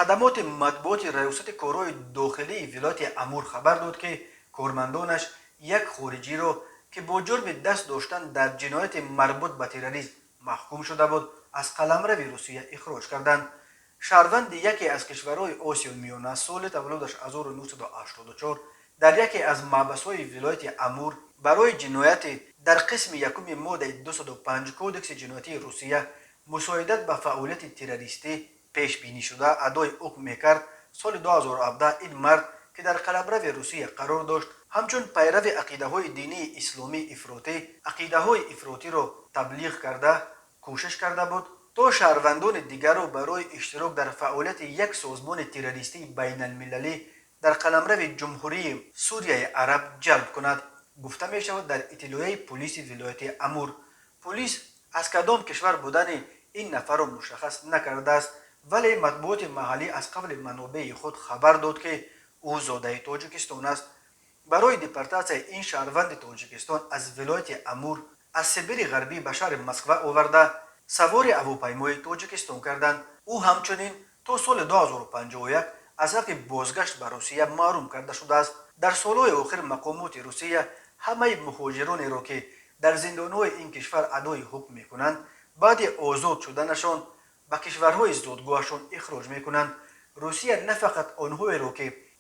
Хадамоти матбуоти Раёсати корҳои дохилии вилояти Амур хабар дод, ки кормандонаш як хориҷиро, ки бо ҷурми даст доштан дар ҷинояти марбут ба терроризм маҳкум шуда буд, аз қаламрави Русия ихроҷ карданд. Шаҳрванди яке аз кишварҳои Осиёи Миёна соли таваллудаш 1984 дар яке аз маҳбасҳои вилояти Амур барои ҷинояти дар қисми якуми моддаи 205 Кодекси ҷиноятии Русия, мусоидат ба фаъолияти террористӣ, пешбинишуда адои ҳукм мекард. Соли 2017 ин мард, ки дар қаламрави Русия қарор дошт, ҳамчун пайрави ақидаҳои динии исломии ифротӣ ақидаҳои ифротиро таблиғ карда, кӯшиш карда буд, то шаҳрвандони дигарро барои иштирок дар фаъолияти як созмони террористии байналмилалӣ дар қаламрави Ҷумҳурии Сурияи Араб ҷалб кунад, гуфта мешавад дар иттилоияи пулиси вилояти Амур. Пулис аз кадом кишвар будани ин нафарро мушаххас накардааст, вале матбуоти маҳаллӣ аз қавли манобеи худ хабар дод, ки ӯ зодаи Тоҷикистон аст. Барои депортатсияи ин шаҳрванди Тоҷикистон аз вилояти Амур аз Сибири Ғарбӣ ба шаҳри Москва оварда, савори ҳавопаймои Тоҷикистон карданд. Ӯ ҳамчунин то соли 2051 аз ҳаққи бозгашт ба Русия маҳрум карда шудааст. Дар солҳои охир мақомоти Русия ҳамаи муҳоҷиронеро, ки дар зиндонҳои ин кишвар адои ҳукм мекунанд, баъди озод шуданашон ба кишварҳои зодгоҳашон ихроҷ мекунанд. Русия на фақат онҳоеро,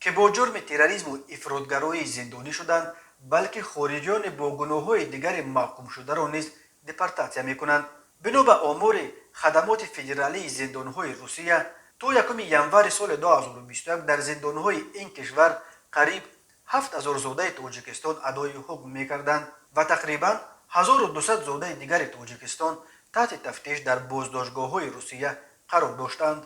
ки бо ҷурми терроризму ифротгароӣ зиндонӣ шуданд, балки хориҷиёни бо гуноҳҳои дигари маҳкумшударо низ депортатсия мекунанд. Бино ба омори Хадамоти федералии зиндонҳои Русия, то 1 январи соли 2021 дар зиндонҳои ин кишвар қариб 7000 зодаи Тоҷикистон адои ҳукм мекарданд ва тақрибан 1200 зодаи дигари Тоҷикистон таҳти тафтиш дар боздоштгоҳҳои Русия қарор доштанд.